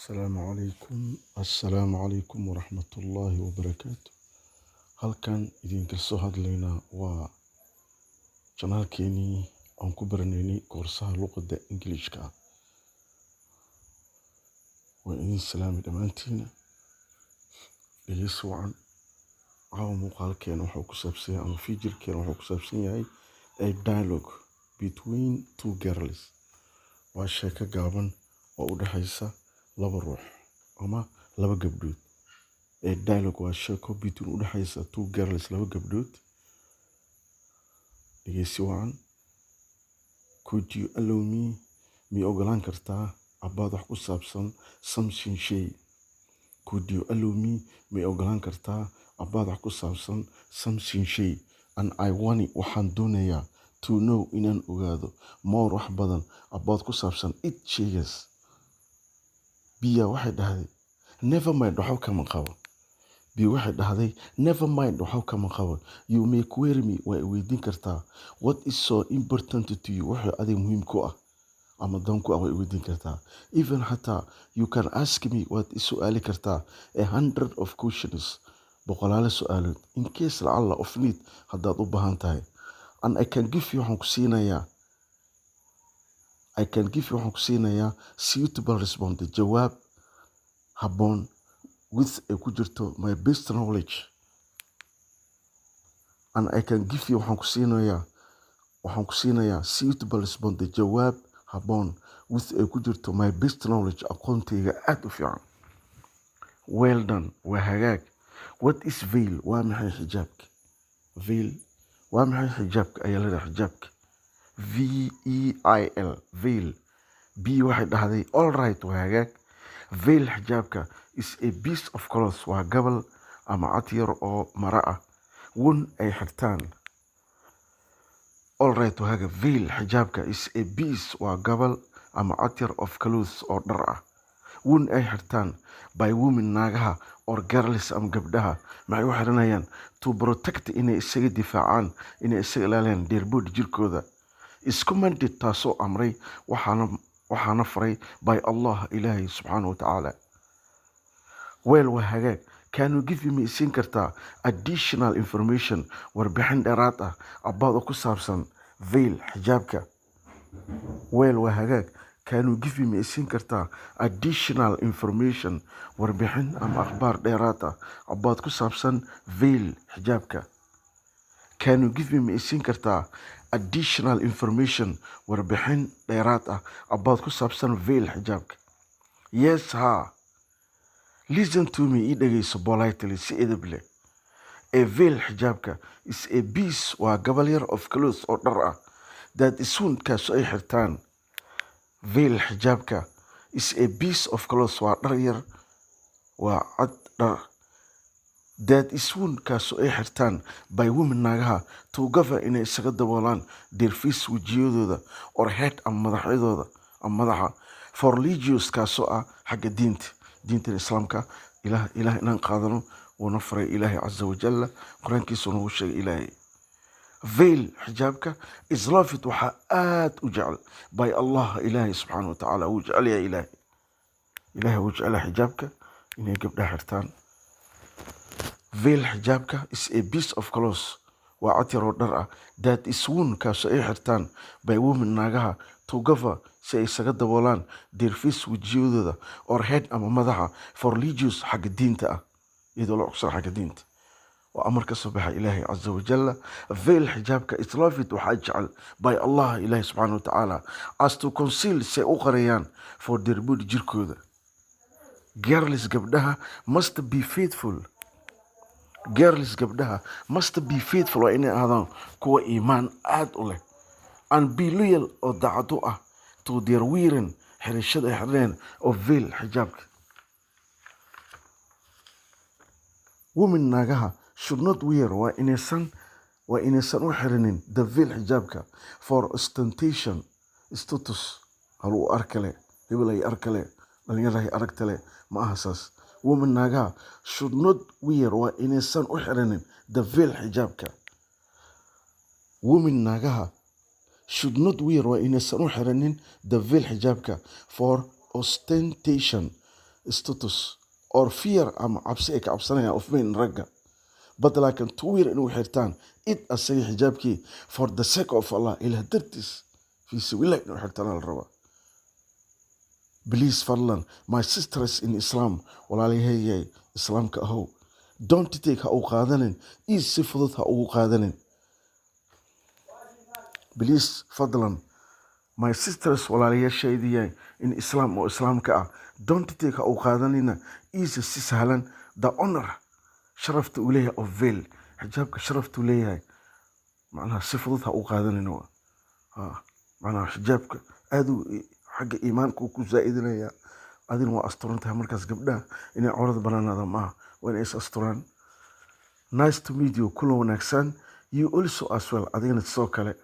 Asalaamu calaykum, assalaamu calaykum waraxmatullaahi wabarakaatu. Halkan idinka soo hadlaynaa waa channelkeenii aan ku baranaynay koorsaha luqadda Ingiliishka ah. Waan idin salaamay dhammaantiina. Dhegeysi wacan. Caawa muuqaalkeena wuxuu ku saabsan yahay ama featurekeena wuxuu ku saabsan yahay a dialogue between two girls. Waa sheeko gaaban oo u dhexaysa laba ruux ama laba gabdhood. A dialogue waa sheeko between u dhexaysa two girls, laba gabdhood. Dhegeysi wacan. Could you allow me, mi ogolaan kartaa, about wax ku saabsan, something shay? Could you allow me, mi ogolaan kartaa, about wax ku saabsan, something shay, and I want, waxaan doonayaa, to know, inaan ogaado, more, wax badan, about ku saabsan, it, shaygaas. B waxay dhahday, "Never mind, waxba kama qabo." B waxay dhahday, "Never mind, waxba kama qabo. You may query me, waa i weydiin kartaa, what is so important to you, wuxuu adiga muhiim ku ah ama dan ku ah waa i weydiin kartaa. Even, xataa, you can ask me, waad i su'aali kartaa, a hundred of questions, boqolaalo su'aalood, in case, lacalla, of need, haddaad u baahan tahay. And I can give you, waxaan ku siinayaa, I can give you, waxaan ku siinayaa, suitable response, jawaab habboon, with, ay ku jirto, my best knowledge. And I can give you, waxaan ku siinayaa, suitable response, jawaab habboon, with, ay ku jirto, my best knowledge, aqoontayga aad u fiican." Well done, waa hagaag. What is veil? Waa maxay xijaabka? Veil, waa maxay xijaabka ayaa leedahay, xijaabka, V E I L, veil. B waxay dhahday, "All right, waa hagaag. Veil, xijaabka, is a piece of cloth, waa gabal ama cad yar oo maro ah, worn, ay xirtaan." All right, waa hagaag. Veil, xijaabka, is a piece, waa gabal ama cad yar, of clothes, oo dhar ah, worn, ay xirtaan, by women, naagaha, or girls, ama gabdhaha. Maxay u xiranayaan? To protect, inay isaga difaacaan, inay isaga ilaaliyaan, their body, jirkooda. Is commanded, taasoo amray, waxaana faray, by Allah, Ilaahay subxaana wa tacaala. Well, waa hagaag. Can you give me, siin kartaa, additional information, warbixin dheeraad ah, about, oo ku saabsan, veil, xijaabka? Well, waa hagaag. Can you give me, siin kartaa, additional information, warbixin ama akhbaar dheeraad ah, about, ku saabsan, veil, xijaabka? Can you give me, siin kartaa, additional information, warbixin dheeraad ah, about, ku saabsan, veil, xijaabka? Yes, ha. Listen to me, ii dhegeyso, politely, si edeb leh. A veil, xijaabka, is a piece, waa gabal yar, of clothes, oo dhar ah, that is worn, kaasoo ay xirtaan. Veil, xijaabka, is a piece of clothes, waa dhar yar, waa cad dhar, that is worn, kaasoo ay xirtaan, by women, naagaha, to cover, inay isaga daboolaan, their face, wejiyadooda, or head, ama madaxyadooda ama madaxa, for religious, kaasoo ah xagga diinta, diinta Islaamka. Ilaah inaan qaadano wuuna faray Ilaahay caza wajalla, Qur-aankiisu nagu sheegay Ilaahay. Veil, xijaabka, is loved, waxaa aad u jecel, by Allah, Ilaahay subxaana wa tacaala wuu jecel yahay. Ilaahay wuu jecel yahay xijaabka inay gabdhaha xirtaan. Veil, xijaabka, is a piece of clothes, waa cad yar oo dhar ah, that is worn, kaasoo ay xirtaan, by women, naagaha, to cover, si ay isaga daboolaan, their face, wejiyadooda, or head, ama madaxa, for religious, xagga diinta ah, iyadoo la cugsan xagga diinta. Waa amar ka soo baxa Ilaahay caza wajalla. Veil, xijaabka, is loved, waxaa jecel, by Allah, Ilaahay subxaana wa tacaala, as to conceal, si ay u qariyaan, for their body, jirkooda. Girls, gabdhaha, must be faithful. Girls, gabdhaha, must be faithful, waa inay ahaadaan kuwa iimaan aad u leh, and be loyal, oo daacad u ah, to their wearing, xirashada ay xirneen, of veil, xijaabka. Women, naagaha, should not wear, waa inaysan u xirinin, the veil, xijaabka, for ostentation, status, halu u arkale, hebel ay arkale, dhalinyarahay aragtale, ma aha saas. Women, naagaha, should not wear, waa inaysan u xirinin, the veil, xijaabka. Women, naagaha, should not wear, waa inaysan u xiranin, the veil, xijaabka, for ostentation. Istutus or fear, ama cabsi ay ka cabsanayaan, of men, ragga, but laakiin to wear, inuu xirtaan, it, asaga xijaabkii, for the sake of Allah, Ilaah dartiis, fi sabiilillah inuu xirtaan la rabaa. Please, fadlan, my sisters in Islam, walaalahayay Islaamka ahow, don't take, ha u qaadanin, easy, si fudud ha ugu qaadanin. Please, fadlan, my sisters, walaalayaashaydii, in Islam, oo Islaamka ah, don't take, ha u qaadanina, easy, si sahlan, the honor, sharafta uu leeyahay, of veil, xijaabka sharafta uu leeyahay, macnaha si fudud ha u qaadanina. Waa macnaha xijaabka aad uu xagga iimaanka uu ku zaa'idinaya, adina waa asturan tahay. Markaas gabdhaha inay cawrada banaanaada maaha, waa inay is asturaan. Nice to meet you, kulan wanaagsan. You also as well, adigana sidoo kale.